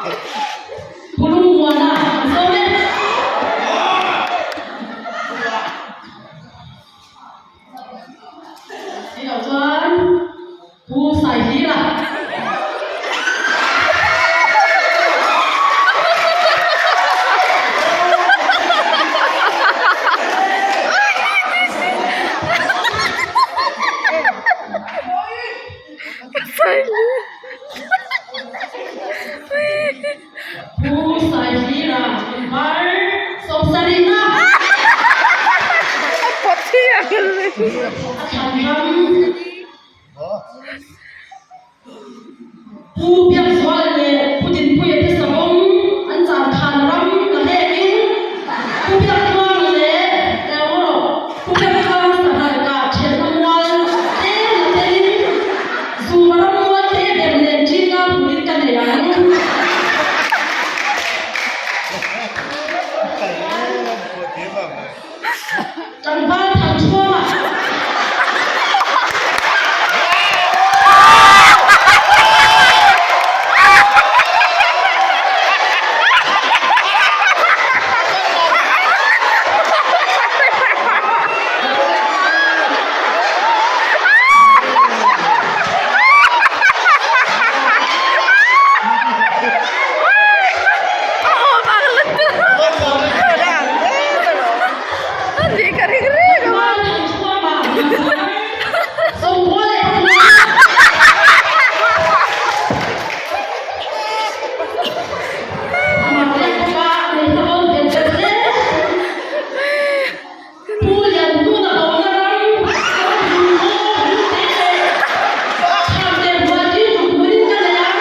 Pu Lungmuana an sawm e. Hei lo chuan Pu Saihira. Pu Saihira Bar Sawmsarihna. A thlan ram. Pu Biakzuala leh Pu Dinpuia te savawm an chan khan ram la hlekin Pu Biaktluanga leh erawh Pu Biaktluanga sahal kah thelhna mual tlem la telin Zuma ram mual te ber nen ṭinga hmuhin ka nei ang. Tlangval Thangchhuama. Pu Lianhnuna Bona ram Ram hmun te leh Thlam leh Bualṭi tuk hmunin ka nei ang.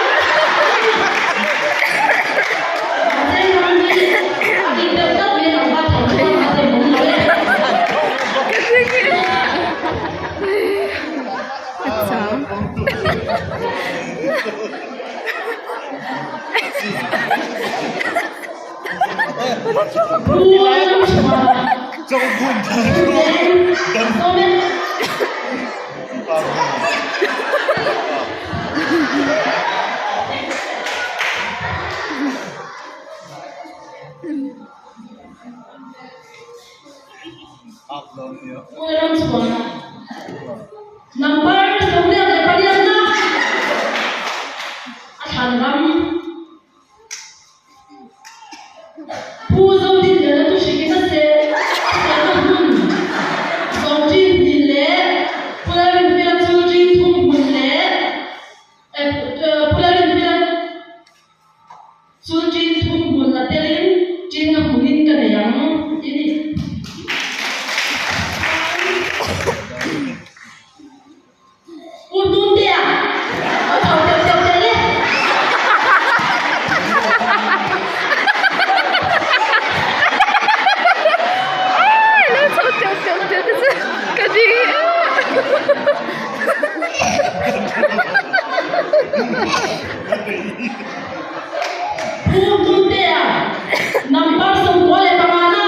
Mahse ram hi a dik deuh tlat mai ang va thang chuan a dem awm lo e. Pu Lalramchhuana Number 28na a thlan ram. Pu Zodinliana chu hrikin a seh a sehna hmun Zawngṭin hnih leh Pu Lalrinpuia chu ṭin thum hmun leh Pu Lalrinpuia chu ṭin thum hmun la telin ṭin a hmunin ka nei ang ti a ni. Pu Hnuntea a chho teuh teuh tel e. Pu Hnuntea number 95 na.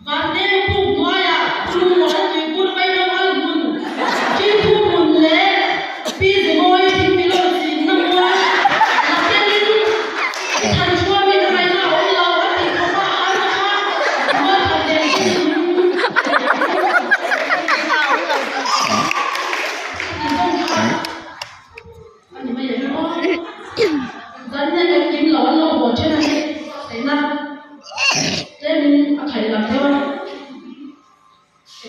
Vante puk hnuaiah Chungmuan tuikur vaihlo al hmun, Ṭinthu hmun leh Pi Zemawi thingpilawr chinna mual la telin i than chhuamin a ngaihna a awm lo a tih khawp a alna kha mual khat leh chin tih zawng kha a ni mai em aw. Zanna kan kim lo an lo haw ṭhen a ni theihna. Tlemin a khaih lam deuh a,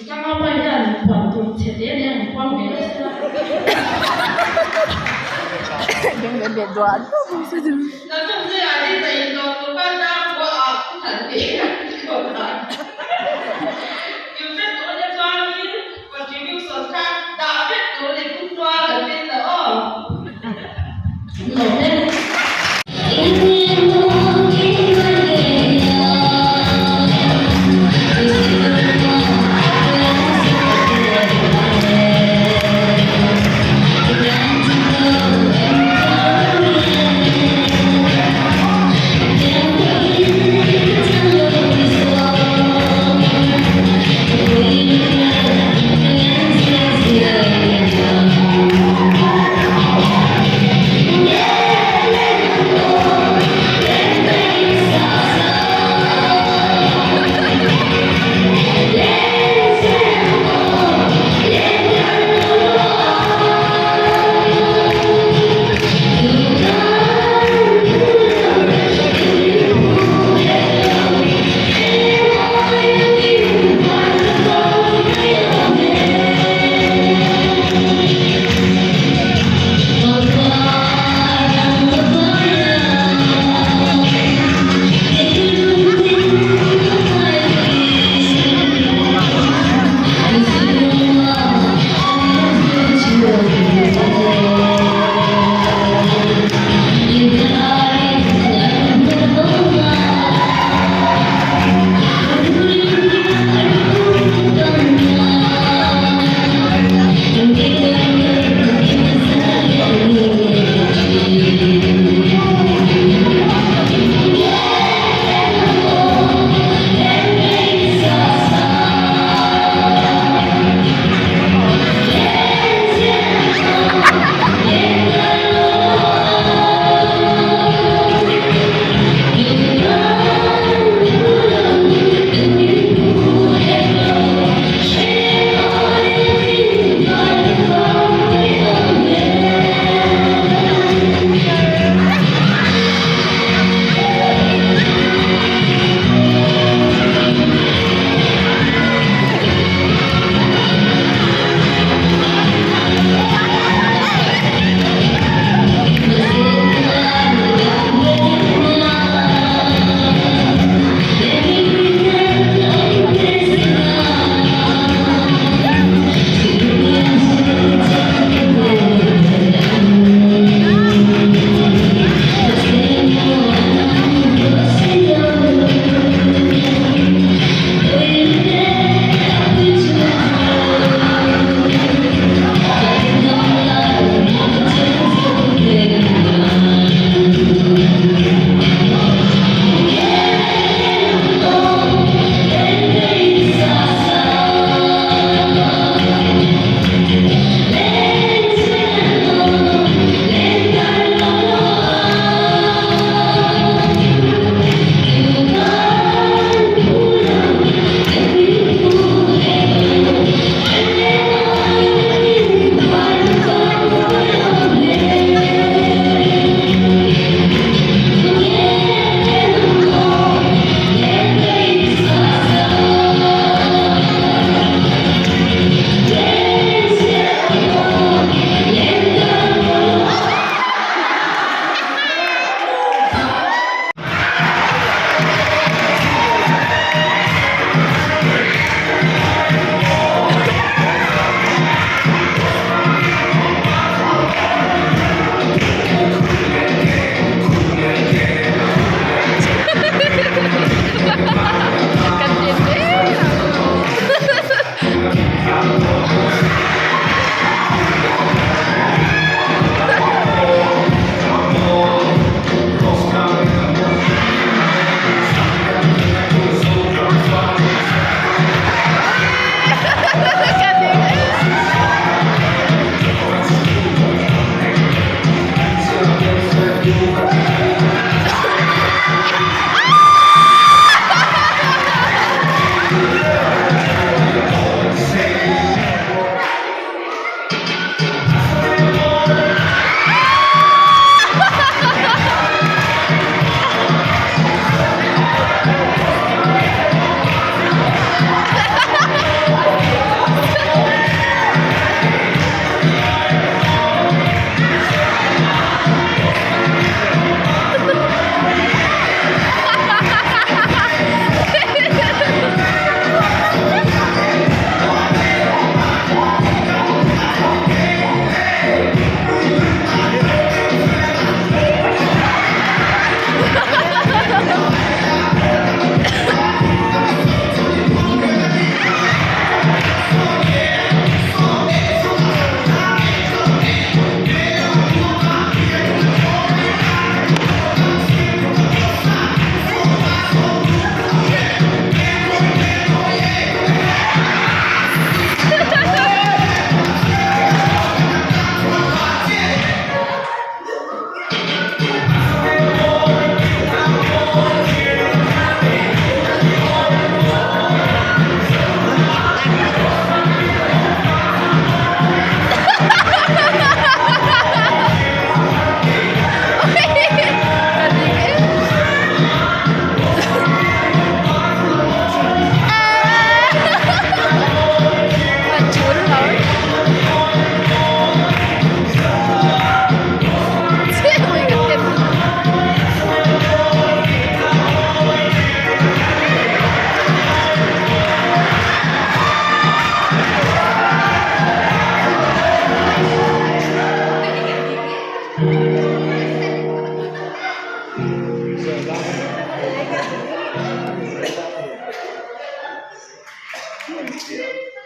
Tlangau pa hian phuan tur chhe te nen an phuang ve nasa a. Chu an thiam.